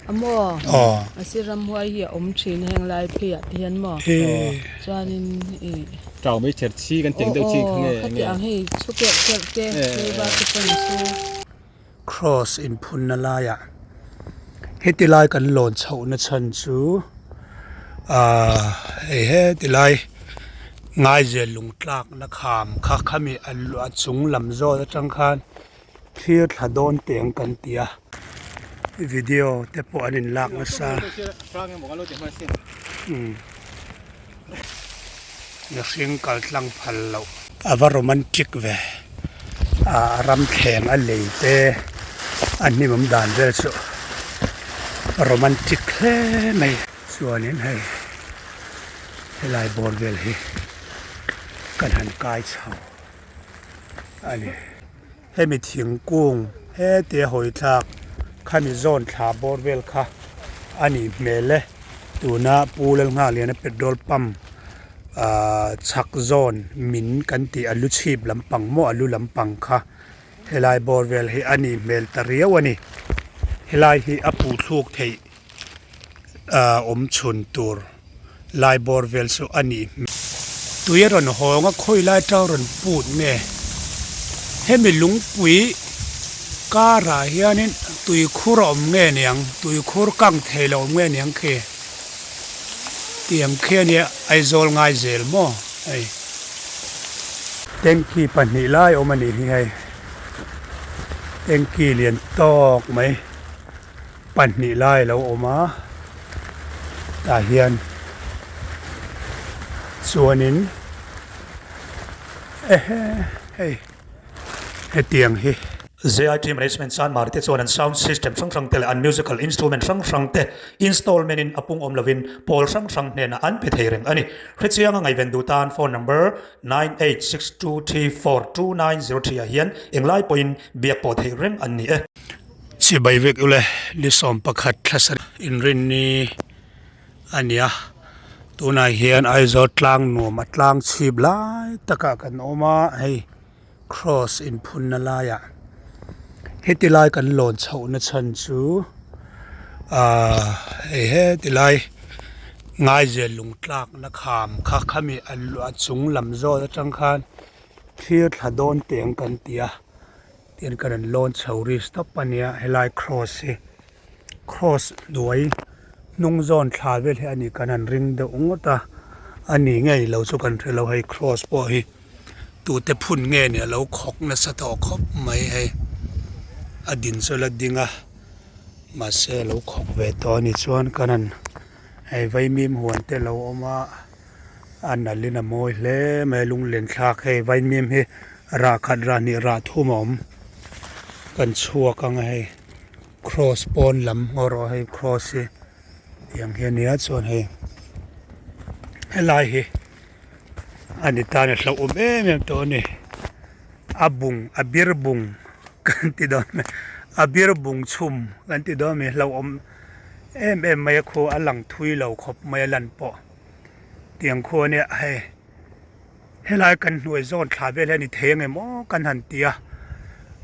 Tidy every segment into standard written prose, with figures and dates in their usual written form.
A maw? Aw. A sir ramhuai hi a awm thin heng lai phei ah te hian maw? Chuanin ih. Tau mai cher chi kan teng deuh chi kha nge Aw khati ang hei chhu kerh kerh te leiba te pawh in chu. Cross inphunna laiah heti lai kan lawn chhohna chhan chu ahh hei heti lai ngaizel lung tlakna kham kha khami a chung lam zawt atang khan thlir thla dawn teh ang kan ti a video te pawh an in lak nasa umm. Mihring kal tlang phal loh. A va romantic ve. A ramthleng a lei te a hnim awm dan vel chu romantic hle mai. Chuanin hei helai bawr vel hi kan han kai chho a ni. Hemi thingkung heti a hawi thlak khami zawn thla bawr vel kha a nih hmel e. Tuna Pu Lalnghaliana petrol pump ahh chhak zawn min kan tih a lu chhip lampang maw a lu lampang kha helai bawr vel hi a nih hmel ta riau a ni. Helai hi a puh thluk theih ahh awm chhun tur. Lai bawr vel chu a nih hmel. Tui a rawn hawng a, khawi lai tang rawn put nge? Hemi lungpui karah hianin tuikhur a awm nge niang? Tuikhur kang thei lo awm nge niang khi? Tiang khi a nia Aizawl ngai zel maw hei. Tanky pahnih lai awm a nih hi hei. Tanky lian tawk mai. Pahnih lai a lo awm a, tah hian chuanin ehe hei hetiang hi. ZIT Management Chanmar te chuan an sound system hrang hrang te leh an musical instrument hrang hrang te installment in a pung awm lovin pawl hrang hrang hnenah an pe thei reng a ni. Hrechianga ngaihven duh tan phone number 9862342903 ah hian englai pawhin biak pawh theih reng an ni e. Chibai vek ule ni 11 thlasarih inrinni a ni a, tunah hian Aizawl tlang nuam a tlang chhip lai takah kan awm a, hei cross inphunna laiah heti lai kan lawn chhohna chhan chu ahh hei heti lai ngaizel lung tlakna kham kha khami a chung lam zawt atang khan thlir thla dawn teh ang kan ti a. Tin ka rawn lawn chho ri stop a nia helai cross hi cross hnuai hnung zawn thla vel hi a ni kan han ring deuh ngawt a a ni ngei lo chu kan hre lo hei cross pawh hi tute phun nge ni a lo khawk nasa tawh khawp mai hei a din chu la ding a mahse a lo khawk ve tawh a ni chuan kan han hei vaimim huan te a lo awm a. A nalh in a mawi hle mai a lunglen thlak hei vaimim hi rah khat rah hnih rah thum a awm kan chhuak ang a hei cross pawn lam ngaw rawh hei cross hi tiang hi a nia chuan hei helai hi a ni tan a hlauhawm em em tawh a ni a bung a bir bung kan ti dawn mai a bir bung chhum kan ti dawn mai hlauhawm em em mai a khu a lang thui lo khawp mai a lan pawh. Tiang khu ania hei helai kan hnuai zawn thla vel hi a ni thei ang em aw kan han ti a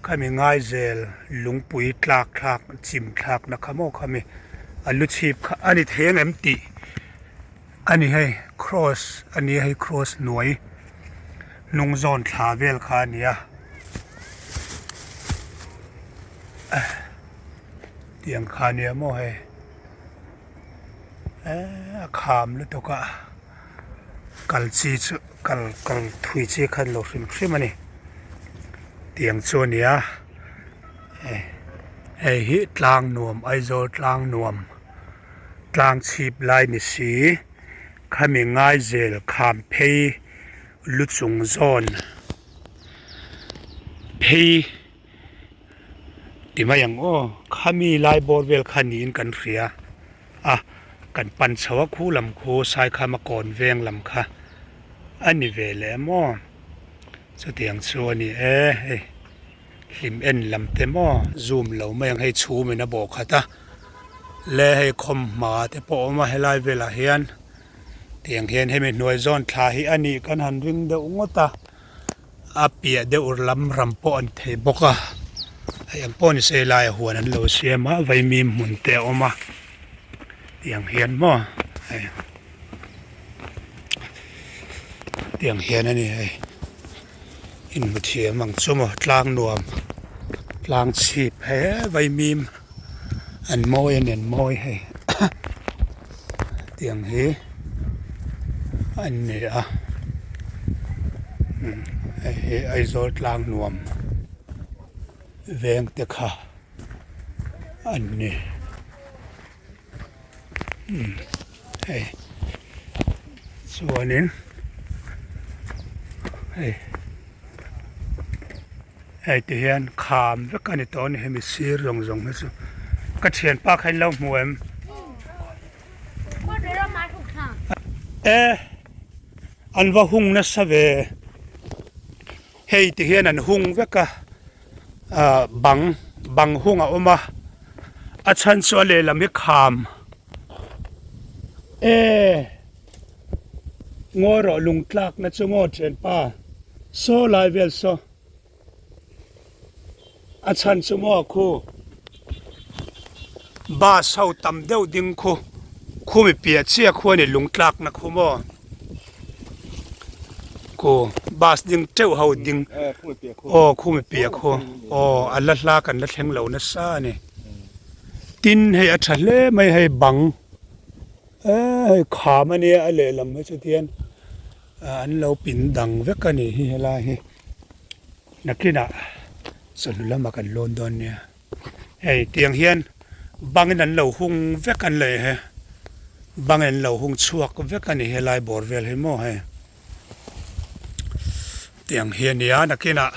khami ngaizel lungpui tlak thlak chim thlak na kha maw khami a lu chhip kha a ni thei ang em tih a ni hei cross a ni a hei cross hnuai hnung zawn thla vel kha a ni a tiang kha a nia maw hei. Eee a kham lutuk a kal chi chu kal kal thui chi kha lo hrim hrim a ni tiang chu a ni a hei hi tlang nuam Aizawl tlang nuam tlang chhip lai ni si khami ngaizel kham phei lu chung zawn phei. Ti mai ang aw, khami lai bawr vel kha niin kan hria a, kan pan chho a khu lam khu Saikhama kawn veng lam kha a ni ve leh em aw, chutiang chu a ni e, hei hlim en lam te maw zoom lo mai ang hei chhum in a bawh khat a, le hei khawmhma te pawh a awm a helai velah hian tiang hian hemi hnuai zawn thla hi a nih kan han ring deuh ngawt a. A piah deuh lam ram pawh an thei bawk a. Hei ang pawh ni se lai a huan an lo siam a vaimim hmun te a awm a tiang hian maw hei tiang hian a ni hei inhmu thiam ang chu maw tlang nuam tlang chhip he vaimim an mawi a ni an mawi hei tiang hi an ni a hei hi Aizawl tlang nuam. Veng te kha an ni umm hei chuanin hei hei ti hian kham vek a ni tawh a ni hemi sir zawng zawng hi chu ka thianpa kha in lo hmu em e an va hung nasa ve. Hei ti hian an hung vek a ah bang bang hung a awm a a chhan chu a lehlam hi kham e ngawi rawh lung tlak na chu maw thianpa saw lai vel saw a chhan chu maw khu bus ho tam deuh ding khu khumi piah chiah khu a ni lung tlak na khu maw. Ku bus ding teuh ho ding aw khumi piah khu aw a la hla kan la thleng lo nasa a ni tin hei a tha hle mai hei bang eee hei kham a nia a lehlam hi chu tian an lo pin dang vek a ni hi helai hi nakinah chawhnu lamah kan lawn dawn nia. Hei tiang hian bangin an lo hung vek an leh he bangin an lo hung chhuak vek a ni helai bawr vel hi maw hei tiang hi a nia nakinah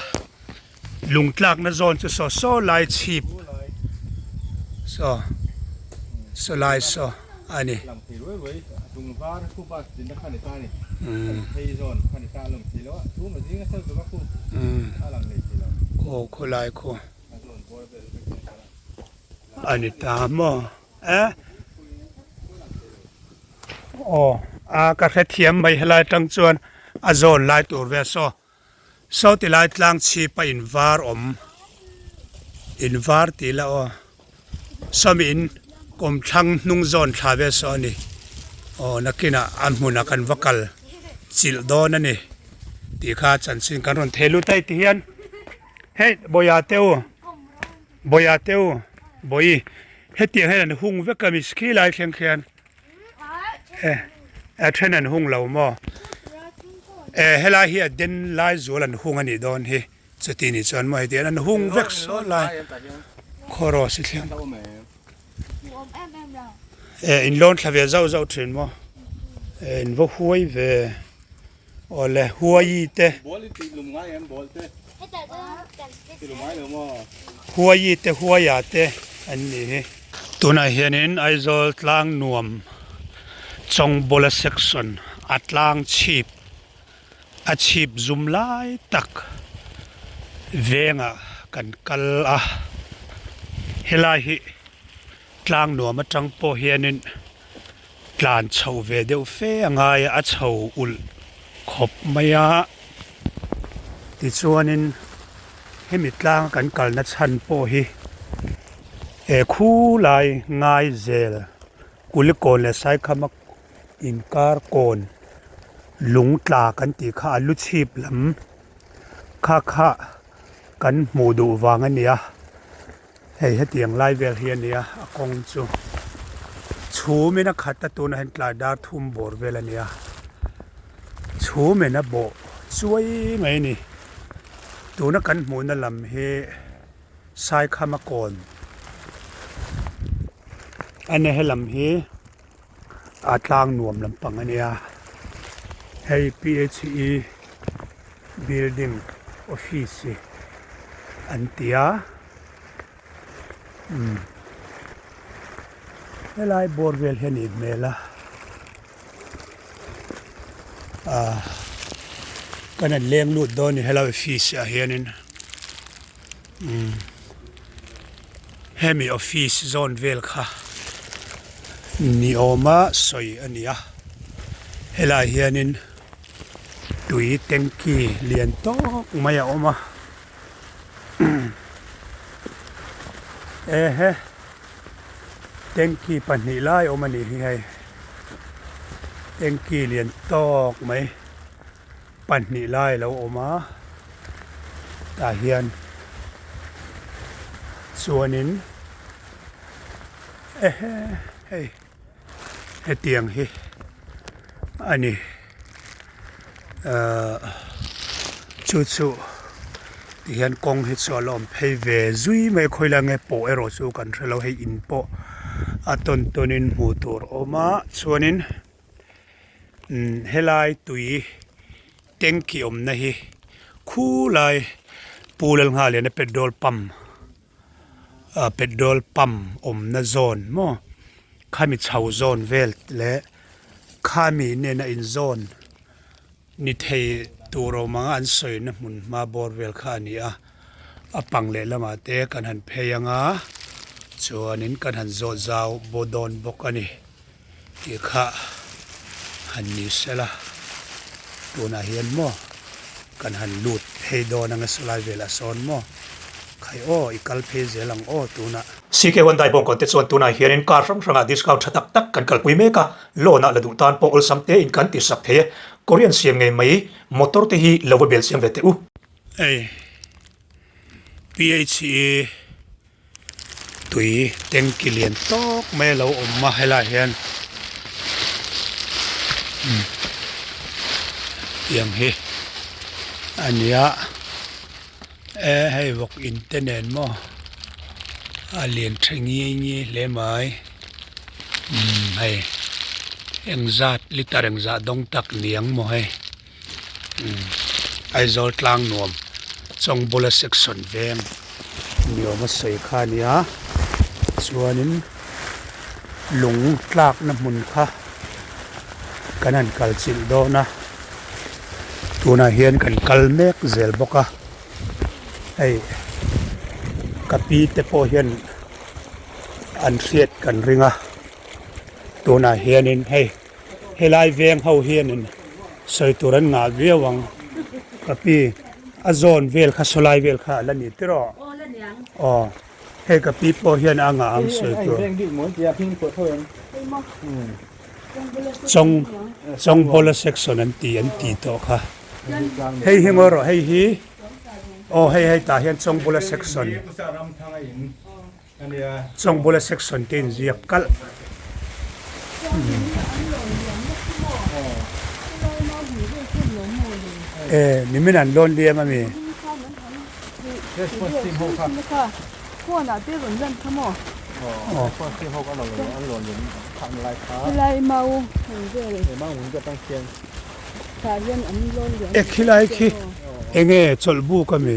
lung tlakna zawn chu saw saw lai chhip saw saw lai saw a ni. Aw khawlai khaw. A ni ta maw e aw a ka hrethiam mai helai atang chuan a zawn lai tur vel saw saw ti lai tlang chhip a in var awm in var tih la aw sawmi in kawmthlang hnung zawn thla vel saw a ni aw nakinah a hmunah kan va kal chilh dawn a ni tih kha chanchin kan rawn thei lut a ti hian. Hei Bawia te u Bawia te u Bawi hetiang hian an hung vek a mi khi lai thleng khian e a then an hung lo maw e helai hi a den lai zual an hung a nih dawn hi chuti nih chuan maw hetiang an hung vek saw lai khawraw si thleng e in lawn thla ve zauh zauh thin maw e in va huai ve. Awle Huaii te Huaii te Huaia te an nih hi. Tunah hianin Aizawl tlang nuam Chawngbawla section a tlang chhip a chhip zum lai tak vengah kan kal a helai hi tlang nuam atang pawh hianin. Tlan chho ve deuh fe a ngai a, a chho ulh khawp mai a. Tichuanin hemi tlang kan kalna chhan pawh hi he khu lai ngai zel Kulikawn leh Saikhama inkar kawn lung tla kan tih kha a lu chhip lam kha kha kan hmuh duh vang a ni a. Hei hetiang lai vel hi a nia a kawng chu chhum in a khat a tunah hian tlai dar thum bawr vel a nia chhum in a bawh chuai mai a ni tuna kan hmuhna lam hi Saikhama kawn a nia helam hi a tlang nuam lampang a nia hei P H E building office hi an ti a. Umm helai bawr vel hi a nih hmel a ah kan han leng lut dawn a ni helai office ah hianin umm hemi office zawn vel kha ni awma sawi a ni a helai hianin tui tanky lian tawk mai a awm a. Ehe tanky pahnih lai awm a nih hi hei tanky lian tawk mai pahnih lai a lo awm a tah hian chuanin ehe hei hetiang hi a ni ahh chu chu tihian kawng hi chu a la awm phei ve zui mai a khawilai nge pawh erawh chu kan hre lo hei in pawh a tawn tawn in hmuh tur a awm a chuanin umm helai tui tanky awmna hi khulai Pu Lalnghaliana petrol pump ah petrol pump awmna zawn maw khami chho zawn vel leh khami nena inzawn ni thei tur awm anga an sawina hmun hma bawr vel kha a ni a a pang leh lamah te kan han phei anga chuanin kan han zawt zau baw dawn bawk a ni tih kha han ni sela tunah hian maw kan han lut phei dawn anga sawlai velah sawn maw khai aw i kal phei zel ang aw tunah. CK Hyundai bawngkawn te chuan tunah hianin car hrang hrangah discount tha tak tak kan kalpui mek a, loan ah la duh tan pawh awlsam te in kan tisak thei e. Korean siam ngei mai motor te hi lo va bel siam ve teh u. Hei PHE Tui tanky lian tawk mai a lo awm a helaiah hian umm tiang hi a ni a e hei vawk in te nen maw a lian tha nge nge hle mai umm hei engzat liter engzah dawng tak niang maw hei. Aizawl tlang nuam Chawngbula section veng ni awm a sawi kha a nia chuanin lung tlakna hmun kha kan han kal chilh dawn a tunah hian kan kal mek zel bawk a hei ka pi te pawh hian an hriat kan ring a tunah hianin hei. Helai veng ho hianin sawi tur an ngah viau ang ka pi a zawn vel kha sawlai vel kha a la ni tiraw aw hei ka pi pawh hian a ngah ang sawi tur chawng chawng bawla section an ti an ti tawh kha hei hi ngawi rawh hei hi aw hei hei tah hian chawng bawla section. Chawng bula section te inziak kalh. E nimin an lawn liam ami. E khilai khi enge chawlh buk ami?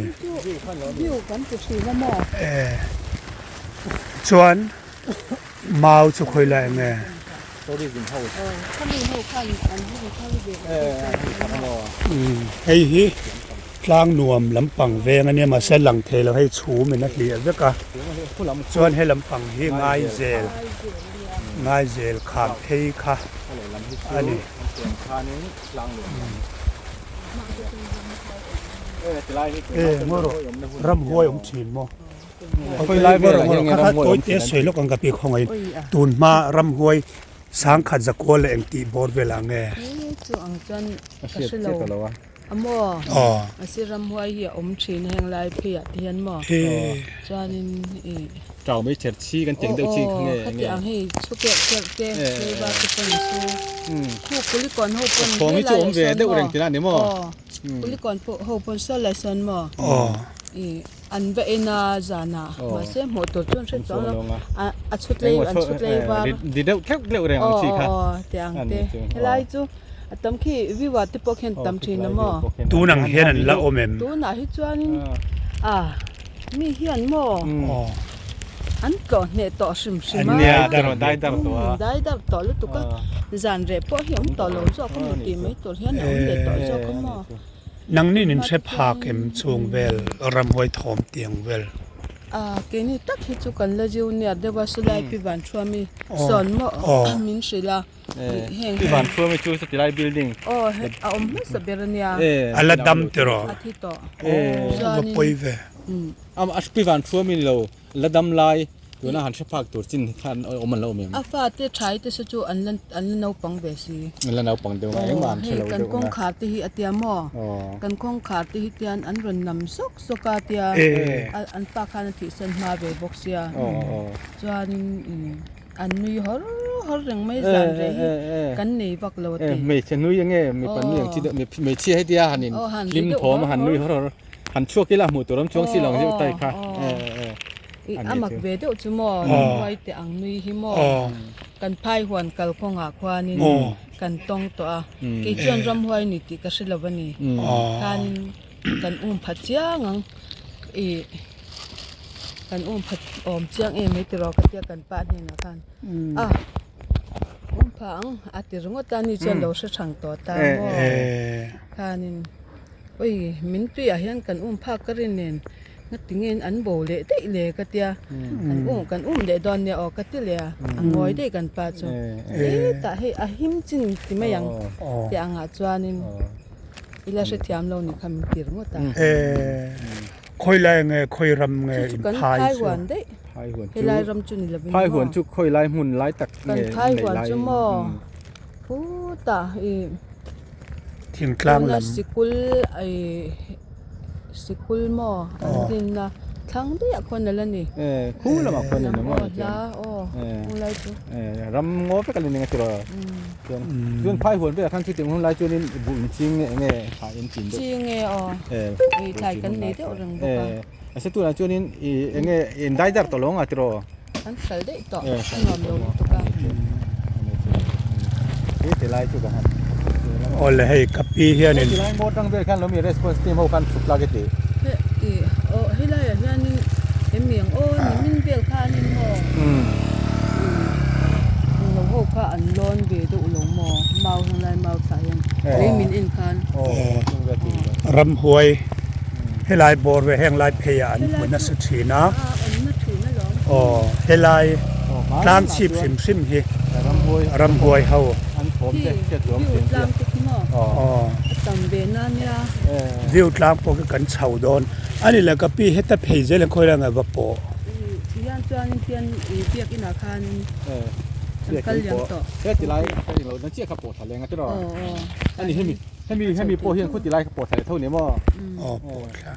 E chuan mau chu khawi lai enge? Hei hi tlang nuam lampang veng ania mahse lang thei lo hei chhum in a hliah vek a chuan he lampang hi ngaizel ngaizel kham phei kha a ni. E ngaw rawh ramhuai awm thin maw ngaw rawh ngaw rawh kha kha tawi te sawi lawk ang ka pi khawngaih tun hma ramhuai sangkhat zakua leh engtih bawr velah nge. A maw? A si ramhuai hi a awm thin a heng lai phei ah te hian maw? Chuanin ih. Tau mai cher chi kan teng deuh chi kha nge. Khati ang hei chhu kerh kerh te leiba te pawn chu khu kulikawn ho pawn Thawng hi chu awm ve deuh reng tina ni maw? Kulikawn pawh ho pawn saw lai sawn maw? Ih an va en a zan ah mahse hmuh tur chuan hre chuang lo a chhut lei an chhut lei var. Di deuh tleuh tleuh reng ang chi kha. Aw tiang te helai chu. A tam khi view ah te pawh khian tam thin a maw? Tun ang hian an la awm em? Tunah hi chuanin a mi hian maw an tlawh hneh tawh hrim hrim a. Nia dai dar tawh a. Dai dar tawh lutuk a. Zan reh pawh hi awm tawh lo zawk a maw tih mai tur hian a awm leh tawh zawk a maw? Nangni in hre phak em chung vel ramhuai thawm tiang vel? A keini tak hi chu kan la junior deuh a sawlai pi van thuami sawn maw min hrilh a. I van thuam hi chu chuti lai building. Aw he a awm hmasa ber ania. A la dam tiraw. A thi tawh. Va pawi ve. A pi van thuam hi ni lo la dam lai. Tuna han hre phak tur chin khan awm an lo awm em? A fate thai te saw chu an la an la naupang ve si. An la naupang deuh a, engmah an hre lo deuh Kan kawngkhar te hi a tia maw? Kan kawngkhar te hi tian an rawn nam sawk sawk a tia an pa khan a thihsan hma ve bawk sia. Chuanin an nui hawr hawr reng mai zan reh hi kan nei vak lo a ti. Hmeichhe nui enge mipa nui ang chi deuh hmeichhia hetia han in hlim thawm a han nui hawr hawr han chhuak ila hmuh tur awm chuang si lo ang zeuh tai kha. I a mak ve deuh chu maw ramhuai te ang nui hi maw kan phai huan kal kawngah khuanin kan tawng tawh a kei chuan ramhuai ni tih ka hre lo a ni khanin kan um pha chiang ang i kan um pha awm chiang em mai tiraw ka tia kan pa hnenah khan a um pha ang a ti ringawt a ni chuan lo hre thang tawh ta maw khanin ui min tuiah hian kan um phak ka rin nen. Ngati nge an bo leh daih le ka tia kan um kan um leh dawn nia aw ka ti leh a a ngawi daih kan pa chu hetah hei a him chin ti mai ang tih angah chuanin i la hrethiam lo ni kha min ti ringawt a. Khawi lai nge khawi ram nge in kan phai phai chu huan daih helai ram chu ni lovin phai huan chu khawi lai hmun lai tak nge kan phai huan chu maw putah i thingtlang lam sikul i Sikul maw an dinna thlang daih ah khuan a la ni. Eh khu lamah khuan a ni maw Hla aw khu lai chu. Eh ram ngaw vek a ni ning a tiraw. Chuan chuan phai huan velah khan chuti ang hun lai chuanin buh in ching nge enge thlai in chin deuh. Ching nge aw. Eh Ei thlai kan nei deuh reng bawk a. Eh a se tunah chuanin i enge in dai dar tawh lo ang a tiraw. An hral daih tawh a nuam lo lutuk a. He lai chu ka han. Awle hei ka pi hianin. He lai maw tang vel khan lo mi response team ho khan chhuk tlak i ti. He i aw he laiah hianin emi ang aw nimin vel khanin maw englo ho kha an lawn ve deuh lo maw mau helai mau thlah hian lei min en khan. Ramhuai Helai bawr ve heng lai phei ah an hmu nasa thin a, aw helai tlang chhip hrim hrim hi ramhuai ho aw view tlang pawh khi kan chho dawn a ni le ka pi heta phei zel hian khawi lai nge va pawh. Hemi hemi pawh hian khuti lai kha pawh thla leh tho ni maw? Aw pawh thla.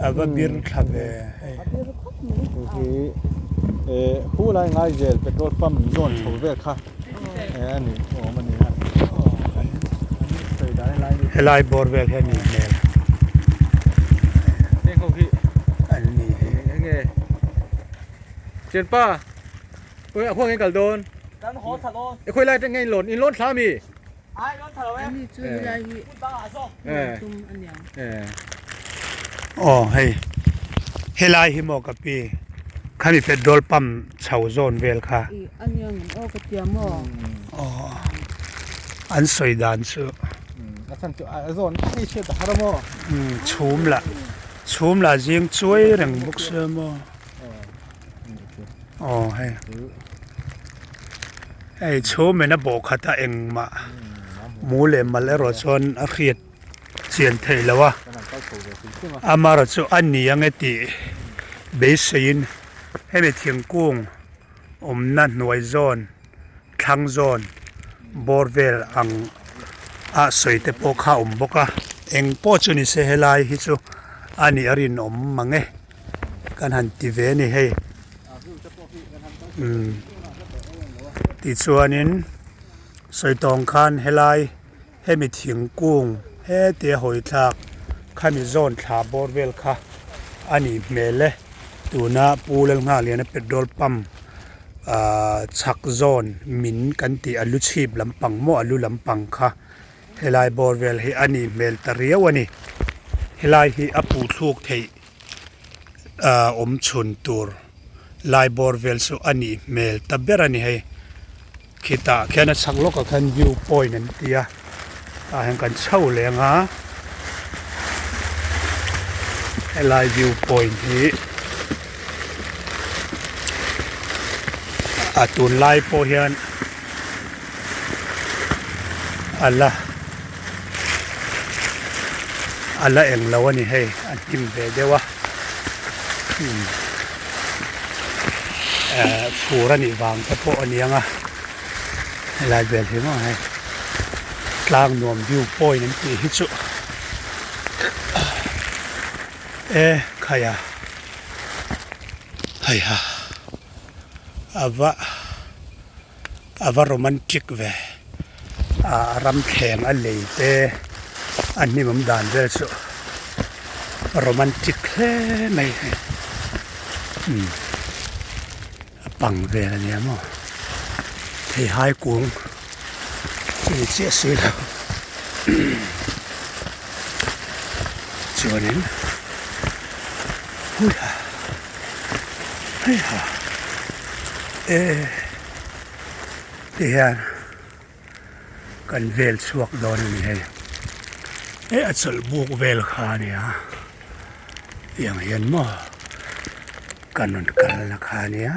A va bir thla ve hei. Hi hu lai ngai zel petrol pump zawn chho vel kha a ni awm a ni a. Helai bawr vel hian ni hmel. Heng ho hi an ni hi. Enge Thianpa Oi a khuang in kal dawn. Kan haw thla dawn. E khawi lai te nge in lawn in lawn thla mi? Ai lawn thla lo e. Ani chu helai hi Eh. tum aniang. Eh. Aw hei helai hi maw ka pi khami petrol pump chho zawn vel kha. I aniang ang aw ka tia maw. Aw an sawi dan chu. A chhan chu a zawn hei hriat a har a maw. Chhum lah chhum lah zing chuai reng bawk sia maw. Aw hei hei chhum in a bawh khat a engmah mu leh mal erawh chuan a hriat chian theih loh a amaherawh chu a ni ang e tih beiseiin hemi thingkung awmna hnuai zawn thlang zawn bawr vel ang ah sawi te pawh kha a awm bawk a eng pawh chu ni se helai hi chu a nih a rinawm mang e. Kan han ti ve a ni hei umm tichuanin sawi tawng khan helai hemi thingkung hetia hawi thlak khami zawn thla bawr vel kha a nih hmel e tuna Pu Lalnghaliana petrol pump ahh chhak zawn min kan tih a lu chhip lampang maw a lu lampang kha. Helai bawr vel hi a nih hmel ta riau a ni. Helai hi a puh thluk theih ah awm chhun tur lai bawr vel chu a nih hmel ta ber a ni hei. Khitah khian a chhak lawkah khan view point an ti a, tah hian kan chho leh ang a. Helai view point hi a tunlai pawh hian a la a la eng lo a ni hei a hnim ve deuh a umm eh fur a nih vang te pawh a ni ang a helai vel hi maw hei tlang nuam view point an tih hi chu e khai a hei ha a va a va romantic ve a ram thleng a lei te a hnim awm dan vel chu romantic hle mai hei umm a pang vel a nia maw theihai kung chu ni chiah si lo chuanin huiha heiha e ti hian kan vel chhuak dawn a ni hei he a chawlh buk vel kha a nia tiang hian maw kan rawn kal na kha a nia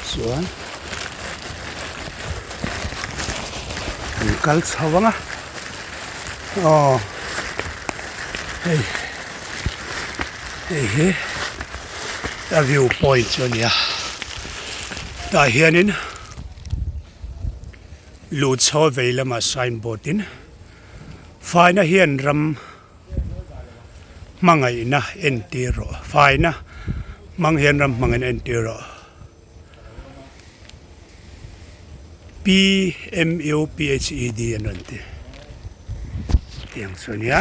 chuan an kal chho ang a aw hei hei hi a view point chu a ni a tah hianin luh chho vei lamah sign board in faina hian ram hmangaihna entir rawh faina hmang hian ram hmangaihna entir rawh P M U P H E D an rawn ti tiang chu ania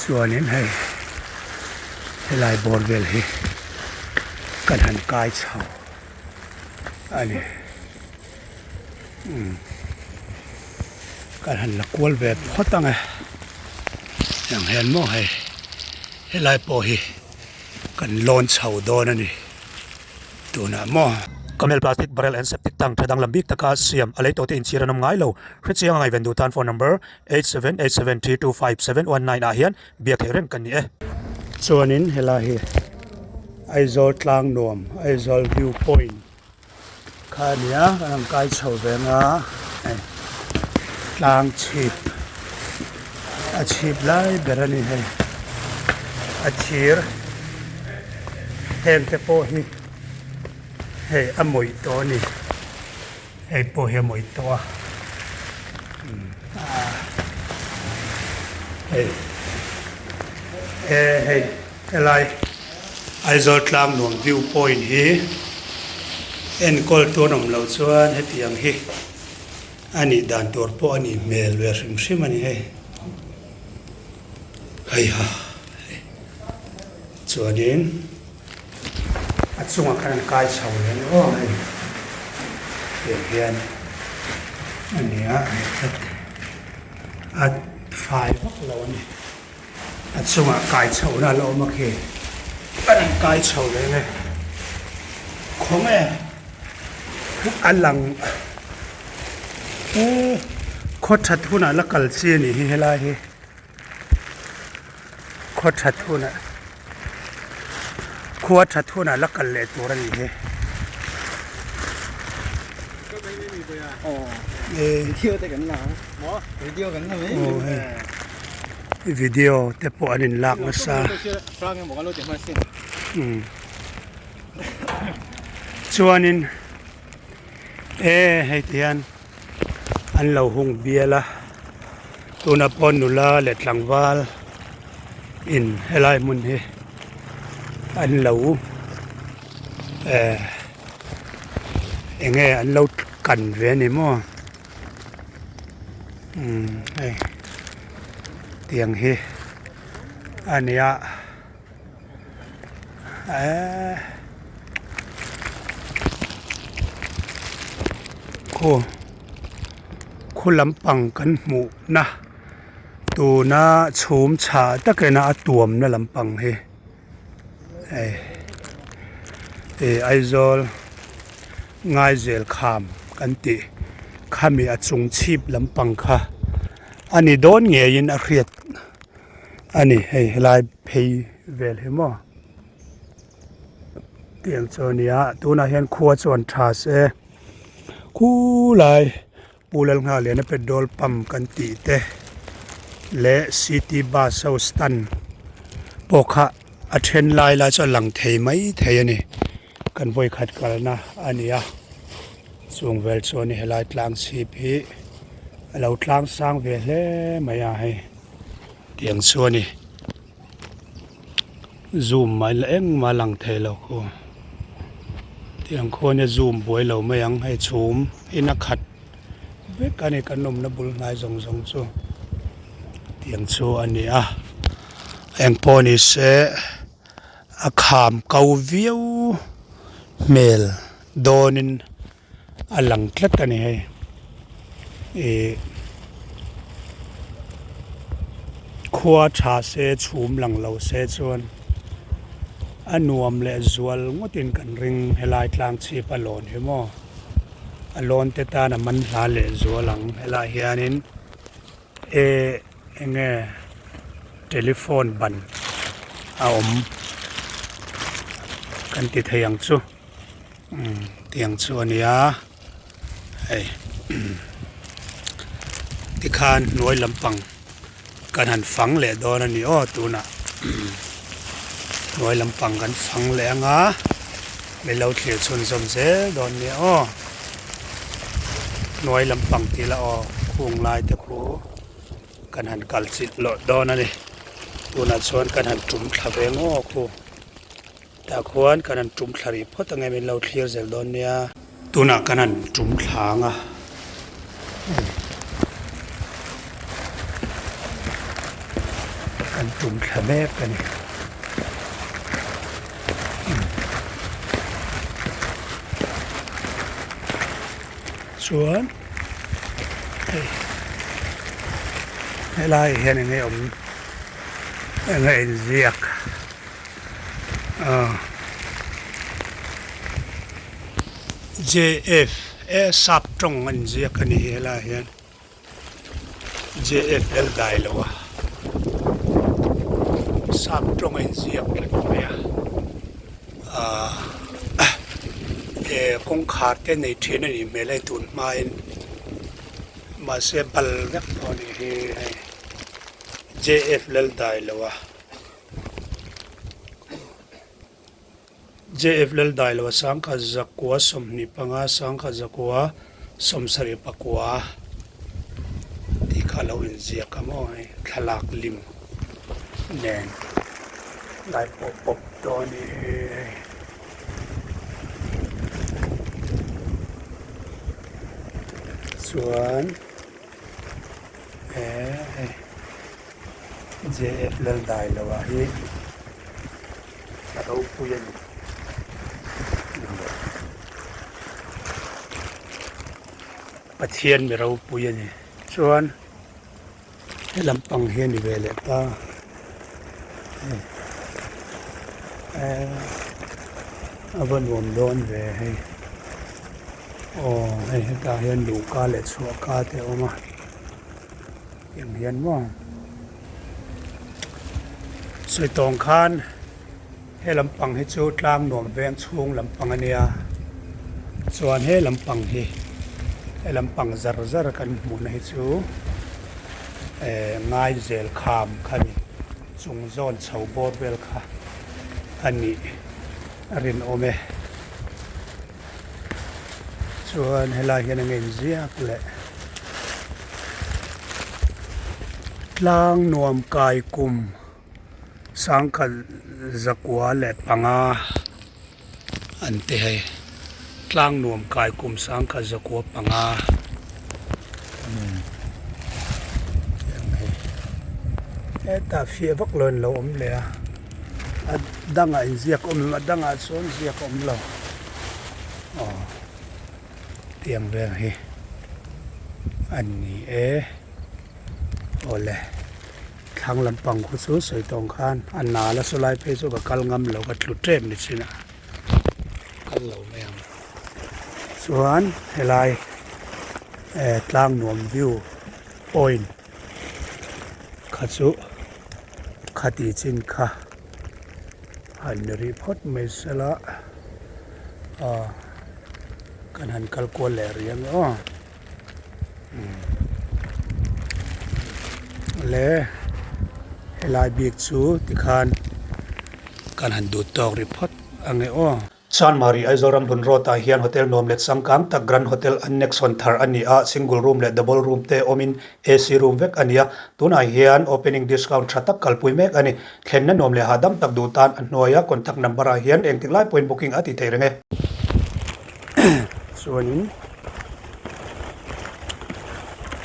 chuanin hei helai bawr vel hi kan han kai chho a ni umm kan han la kual ve phawt ang e tiang hian maw hei helai pawh hi. Kan lawn chho dawn a ni tunah maw. Camel plastic barrel and septic tank tha danglam bik taka siam a lei tawhte inchhir an awm ngai lo. Hrechiang a ngaihven duh tan phone number 8787325719 ah hian biak theih reng kan ni e. Chuanin helai hi Aizawl tlang nuam Aizawl view point Kha a nia kan han kai chho ve ang a hei tlang chhip a chhip lai ber a ni hei a thir heng te pawh hi hei a mawih tawh a ni hei pawh hi a mawih tawh a hei e hei. Helai Aizawl tlang nuam view point hi enkawl tu an awm loh chuan hetiang hi a nih dan tur pawh a nih hmel ve hrim hrim a ni hei. Heiha chuanin a chungah khan an kai chho leh a ni aw hei tiang hian a ni a a fai vak lo a ni. A chungah kai chhohna a la awm a khi a rawn kai chho reng e khawnge a lang e khaw that hunah la kal chi a nih hi helai hi khaw that hunah khua that hunah la kal leh tur a nih hi. Video te pawh an in lak nasa chuanin e hei ti hian an lo hung bial a tuna pawh nula leh tlangval in helai hmun hi an lo eh enge an lo kan ve a ni maw. Umm hei tiang hi a ni a eee khu khu lampang kan hmuh na tuna chhum chhah takin a tuamna lampang hi hei ih Aizawl. Ngaizel kham kan tih khami a chung chhip lampang kha. a ni dawn ngeiin a hriat a ni hei helai phei vel hi maw tiang chu a ni a tunah hian khua chuan tha se khulai Pu Lalnghaliana petrol pump kan tih te leh city bus ho stand pawh kha a then lai lai chu a lang thei mai thei a ni kan vawikhat kalna a ni a chung vel chuan helai tlang chhip hi a lo tlang sang ve hle mai a hei tiang chu a ni zoom mai la engmah a lang thei lo khu tiang khuan a zoom buai lo mai ang hei chhum in a khat vek a ni kan awmna bul hnai zawng zawng chu tiang chu a ni a engpawh ni se a kham ko viau hmel dawnin a lang tlat a ni hei ih khua tha se chhum lang lo se chuan a nuam leh zual ngawtin kan ring helai tlang chhip a lawn hi maw a lawn te tan a man hla leh zual ang helaiah hianin eh eng nge telephone ban a awm kan ti thei ang chu. Tiang chu a nia hei tikhan hnuai lampang kan han fang leh dawn a ni aw tunah hnuai lampang kan fang leh anga min lo thlir chhunzawm zel dawn nia aw hnuai lampang tih lah aw khung lai te khu kan han kal chilh lawh dawn a ni tunah chuan kan han tum thla ve ngaw khu. Tah khuan kan han tum thla rih phawt ange min lo thlir zel dawn nia. Tunah kan han tum thla ang a. Kan tum thla mek a ni. Chuan hei helaiah hian enge awm enge inziak. JF e sap tawng an ziak a ni hi helaiah hian JFL dai lo a sap tawng a inziak tlat mai a ahh e kawngkhar te nei thin a nih hmel hei tun hmain mahse bal vek tawh a nih hi hei JF Laldailo a. JF Laldailo sangkhat zakua 25 sangkhat zakua 79 tih kha lo inziak a maw hei thlalak lim nen lai pawh pawp tawh a nih hi hei. Chuan he hei. JF Laldailo-a hi a ropui a ni. Pathian mi ropui a ni. Chuan he lampang hi a ni ve leh ta. A va nuam dawn ve hei. Aw hei hetah hian luhka leh chhuahka te a awm a. Tiang hian maw sawi tawng khan he lampang hi chu tlang nuam veng chhung lampang a nia chuan he lampang hi he lampang zar zar kan hmuhna hi chu eh ngaizel kham kha a ni chung zawn chho bawr vel kha a nih a rinawm e. Chuan helai hian eng inziak leh tlang nuam kai kum sangkhat 105 an ti hei tlang nuam kai kum sangkhat 105 hetah fiah vak lo in lo awm leh a a dangah inziak awm a dangah chuan ziak a awm lo. Aw tiang vel hi a ni e awle thlang lampang khu chu sawi tawng khan a nal a sawlai phei chu ka kal ngam lo ka tlu tep ni chin a kal lo mai ang chuan helai eh tlang nuam view point. kha chu khati chin kha han ni rih phawt mai sela aw kan han kal kual leh rih ang aw le helai bik chu tikhan kan han duh tawk rih phawt ang e aw. Chanmari Aizawl ram hlun road ah hian hotel nuam leh changkang tak Grand Hotel Annex hawn thar a ni a, single room leh double room te awmin AC room vek a ni a, tunah hian opening discount tha tak kalpui mek a ni. Thlenna nuam leh hahdam tak duh tan a hnuaia contact number ah hian engtik lai pawhin booking a ti thei reng e. Chuanin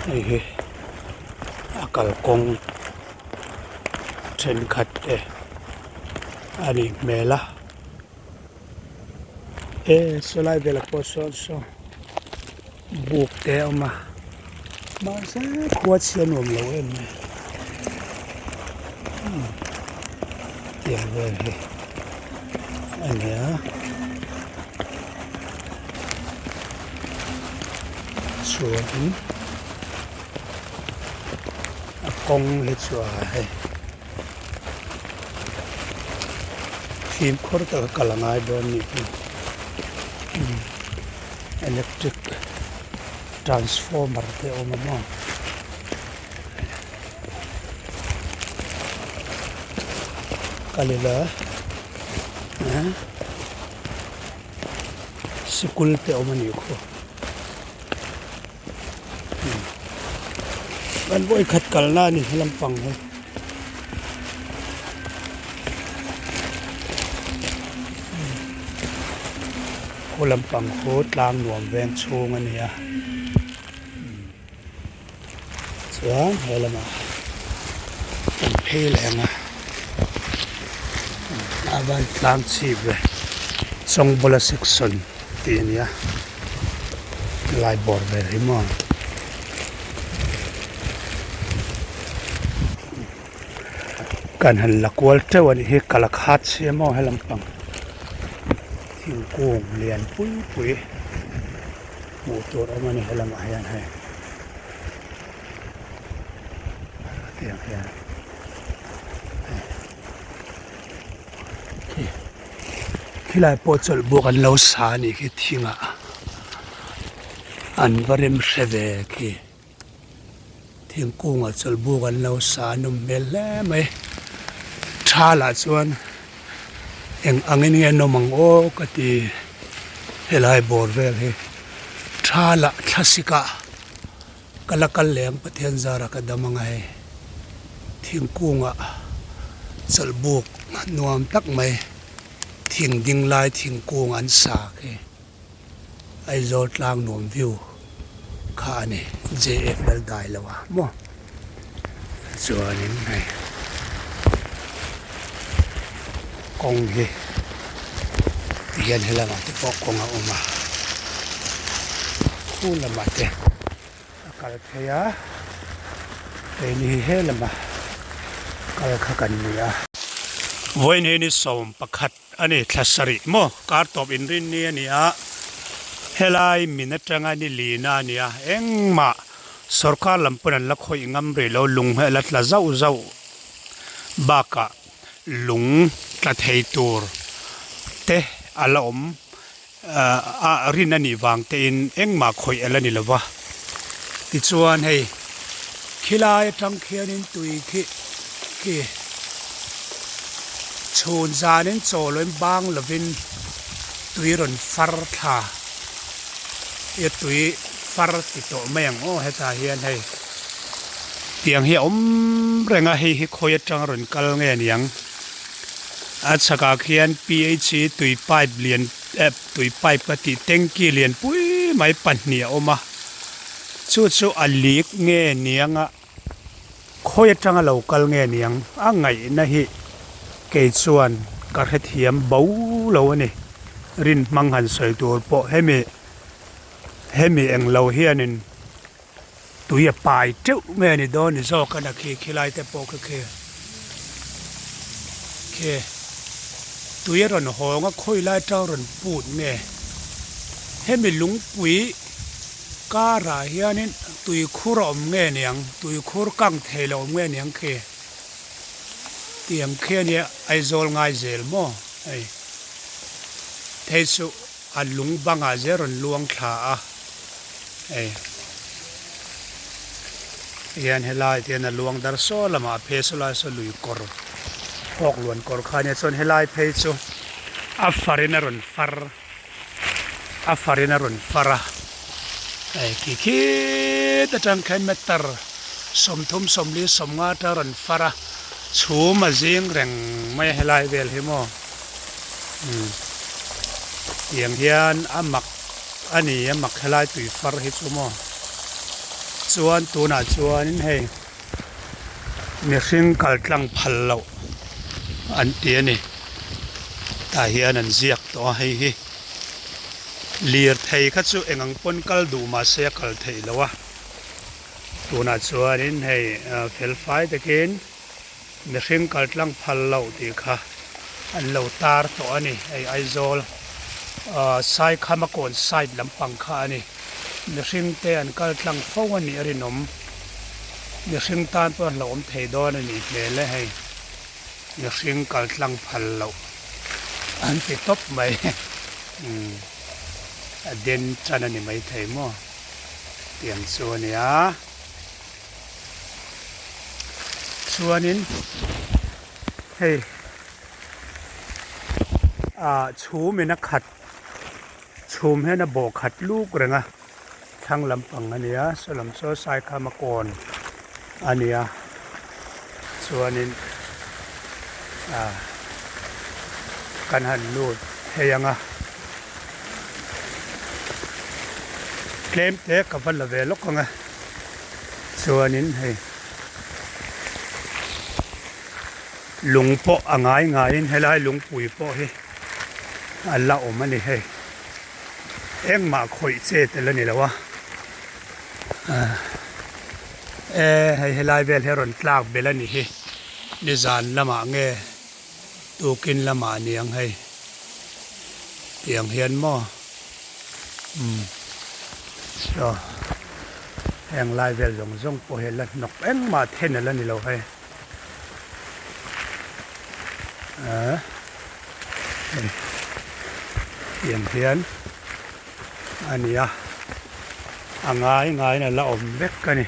hei hi a kalkawng thenkhat te a nih hmel a. E sawlai velah pawh sawn saw buk te a awm a mahse khua chhia nuam lo em mai tiang vel hi a ni a chuanin a kawng hi chu a hei. Fimkhur taka kal a ngai dawn nih hi electric transformer te a awm a maw kal ila eh sikul te a awm a nih khu. Kan vawikhat kalna a ni he lampang hi. Khu lampang khu tlang nuam veng chhung a ni a chuan he lamah kan phei leh ang a a van tlang chhip ve Chawngbawla section tih a ni a. Lai bawr vel hi maw kan han la kual teuh a nih hi kal a khat si a maw helam pang thingkung lian pui pui hmuh tur awm a ni helamah hian hei tiang hian. Khilai pawh chawlh buk an lo sa a nih khi thingah an va rem hre ve khi thingkungah chawlh buk an lo sa a nawm hmel hle mai thalah chuan eng angin nge nawm ang aw ka ti helai bawr vel hi thalah thlasik ah Ka la kal leh ang Pathian zara ka dam anga hei thingkungah chawlhbuk nuam tak mai thing ding lai thingkung an sa khi Aizawl tlang nuam view kha a ni JF Laldailoa maw chuanin hei kawng hi tihian helamah te pawh kawng a awm a khu lamah te. A kal phei a, keini hi he lama kal kha kan ni a. Vawiin hi ni 11 a ni, thla sarih maw kar tawp inrinni a ni a, helai min atanga ni lina a ni a, engmah sorkar lam pawn an la khawih ngam rih lo, lung hi a la tla zauh zauh bakah lung tla thei tur te a la awm. A rin a nih vang tein engmah khawih a la ni lova. Tichuan hei khilai atang khianin tui khi khi chhun zanin chaw lawin bang lovin tui rawn far thla e tui far ti tawh mai ang aw hetah hian hei tiang hi a awm reng a hei hi khawi atang rawn kal nge niang. A chhakah khian phe tui pipe lian eh tui pipe ka tih tanky lian pui mai pahnih a awm a chu chu a leak nge niang a khawi atanga lo kal nge niang a ngaihna hi kei chuan ka hrethiam bo lo a ni rin hmang han sawi tur pawh hemi hemi englo hianin. Tui a pai teuh nge ni dawn ni zawk a na khi khilai te pawh kha khi khi tui a rawn hawng a khawi lai atang rawn put nge hemi lungpui karah hianin tui khur a awm nge niang tui khur kang thei lo awm nge niang khi. Tiang khi a nia Aizawl ngai zel maw hei. Thei chu a lung bangah zel rawn luang thla a hei. Hian helai te hian a luang dar saw lamah a phei saw lai saw lui kawr hawk luan kawr kha a nia chuan helai phei chu a farin a rawn far a farin a rawn far a hei khi khit atang khian meter 30 40 50 atang a rawn far a chhum a zing reng mai a helai vel hi maw umm tiang hian a mak a ni a mak helai tui far hi chu maw chuan tunah chuanin hei mihring kal tlang phal loh an ti a ni tah hian an ziak tawh a hei hi lirthei kha chu eng ang pawn kal duh mahse a kal theih loh a tunah chuanin hei fel fai takin mihring kal tlang phal loh tih kha an lo tar tawh a ni hei Aizawl ah Saikhama kawn side lampang kha a ni mihring te an kal tlang fo a nih a rinawm mihring tan pawh a hlauhawm thei dawn a nih hmel e hei mihring kal tlang phal loh an ti tawp mai umm a den chan a ni maithei maw tiang chu a nia. Chuanin hei ah chhum in a khat chhum hian a bawh khat luk reng a thlang lampang a nia saw lam saw saikhama kawn a nia chuanin ah kan han lut thei ang a tlem te ka va la ve lawk ang a. Chuanin hei lung pawh a ngai ngaiin helai lungpui pawh hi a la awm a ni hei engmah khawih che tel a ni lo a e hei helai vel hi a rawn tlak belh a ni hi nizan lamah nge tukin lamah a ni ang hei tiang hian maw umm saw. Heng lai vel zawng zawng pawh hi la hnawk engmah then a la ni lo hei. Ahh hei tiang hian a ni a, a ngai ngaiin a la awm vek a ni.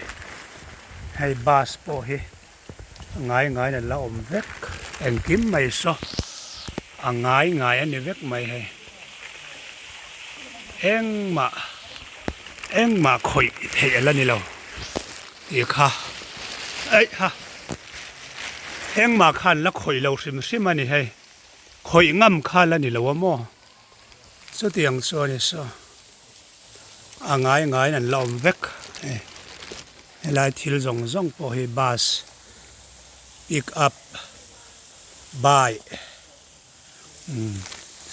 Hei bus pawh hi a ngai ngaiin a la awm vek engkim mai saw a ngai ngai a ni vek mai hei engmah engmah khawih theih a la ni lo tih kha eih ha engmah khan la khawih lo hrim hrim a ni hei khawih ngam kha la ni lo a maw chutiang chu a ni saw. A ngai ngaiin an la awm vek hei helai thil zawng zawng pawh hi bus pick up bike umm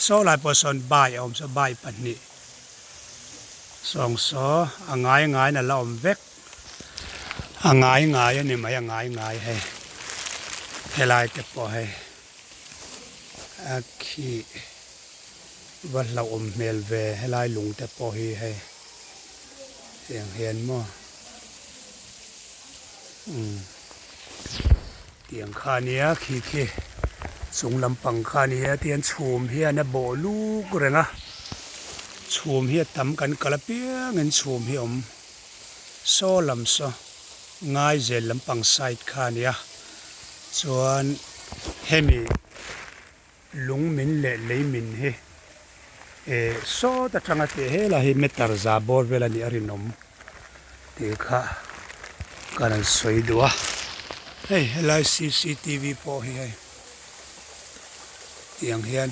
saw lai pawh sawn bike a awm saw bike pahnih sawng saw a ngai ngaiin a la awm vek a ngai ngai a ni mai a ngai ngai hei helai te pawh hei a khi. Va hlauhawm hmel ve helai lung te pawh hi hei tiang hian maw umm tiang kha ania khi khi chung lampang kha a nia tihian chhum hian a bawh luk reng a chhum hi a tam kan kal apiangin chhum hi a awm saw lam saw ngaizel lampang side kha a nia chuan hemi. Lung min leh lei min hi eh sawt atanga tih helai hi meter za bawr vel a nih a rinawm tih kha ka rawn sawi duh a hei helai cctv pawh hi hei tiang hian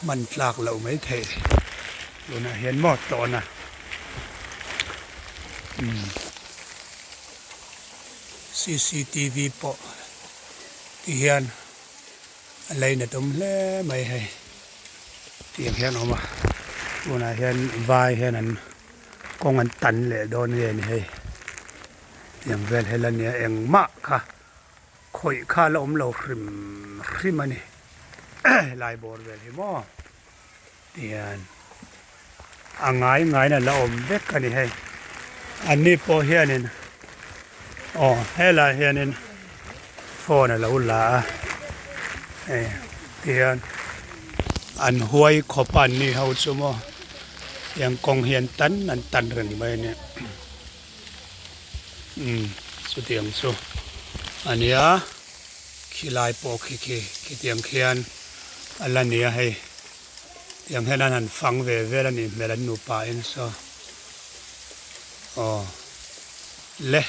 hman tlak loh mai theih tunah hian maw tawn a umm cctv pawh ti hian. A leinat awm hle mai hei tiang hian a awm a tunah hian vai hian an kawng an tan leh dawn nge ni hei tiang vel hel a nia engmah kha khawih kha la awm lo hrim hrim a ni helai bawr vel hi maw tihian a ngai ngaiin a la awm vek a ni hei anni pawh hianin aw helaiah hianin. Phone a lo la a hei tihian an huai khawp a an ni ho chu maw tiang kawng hi an tan an tan reng mai a nia umm chutiang chu a nia khilai pawh khi khi khitiang khian a la ni a hei tiang hian an han fang ve vel a nih hmel an nupa in saw aw le.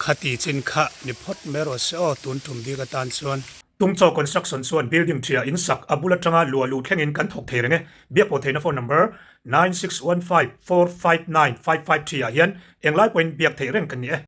Khati chin kha ni phawt mai rawh se aw tun tum bik atan chuan. Tungchaw Construction chuan building ṭhia in sak a bul aṭanga luah luh thlengin kan thawk thei reng e. Biakpawh theihna phone number, 9615459553 ah hian englai pawhin biak theih reng kan ni e.